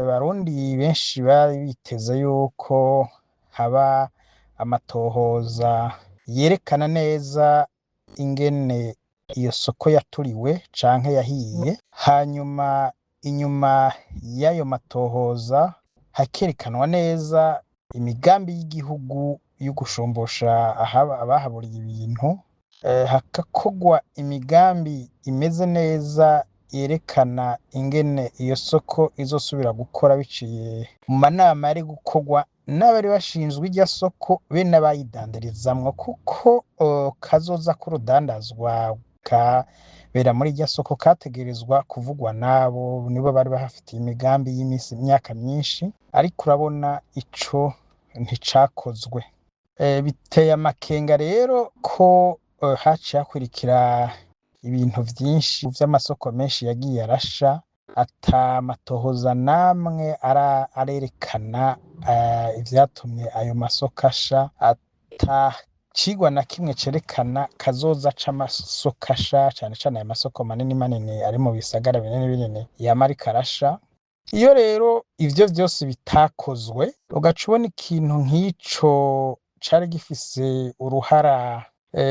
Abarundi benshi bari biteze yuko haba amatohoza yerekana neza ingene iyo soko yaturiwe canke yahiye, hanyuma inyuma y'ayo matohoza hakerekanwa neza imigambi y'igihugu yo gushumbusha abahaburiye ibintu, hagakorwa imigambi imeze neza yerekana ingene iyo soko izosubira gukora biciye mu manama yari gukorwa n'abari bashinzwe irya soko be n'abayidandarizamwo, kuko kazoza k'urudandazwa kabera muri irya soko kategerezwa kuvugwa nabo, nibo bari bahafitiye imigambi y'imisi imyaka myinshi, ariko urabona ico nticakozwe. Biteye amakenga rero ko haciye hakurikira ibintu vyinshi vy'amasoko menshi yagiye arasha, ata matohoza namwe arerekana ivyatumye ayo masoko asha, ata cigwa na kimwe cerekana kazoza c'amasoko asha, cane cane ayo masoko manini manini ari mu bisagara binini binini yama ariko arasha. Iyo rero ivyo vyose bitakozwe, ugaca ubona ikintu nk'ico cari gifise uruhara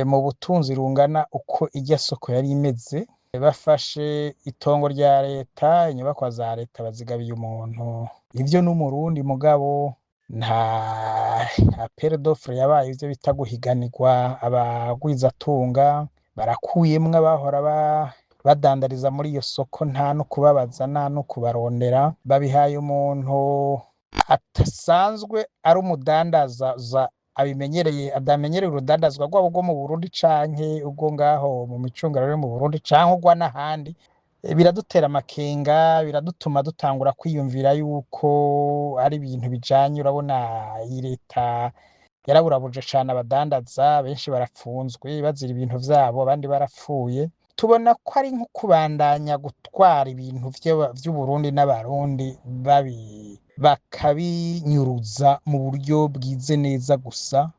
mu butunzi rungana uko irya soko yari imeze, bafashe itongo rya leta, inyubakwa za leta bazigabiye umuntu, ivyo n'umurundi mugabo nta appel d'offre yabaye, ivyo bita guhiganirwa abagwizatunga, barakuyemwo abahora badandariza muri iyo soko, nta no kubabaza nta no kubarondera, babihaye umuntu adasanzwe ari umudandaza abimenyereye, adamenyereye urudandazwa rwabo rwo mu Burundi canke urwo ngaho mu micungararo yo mu Burundi canke urwa n'ahandi. Biradutera amakenga, biradutuma dutangura kwiyumvira yuko ari ibintu bijanye, urabona iyi leta yaraburabuje cane abadandaza, benshi barapfunzwe bazira ibintu vyabo, abandi barapfuye. Tubona ko ari nko kubandanya gutwara ibintu vy'Uburundi n'Abarundi bakabinyuruza mu buryo bwize neza gusa.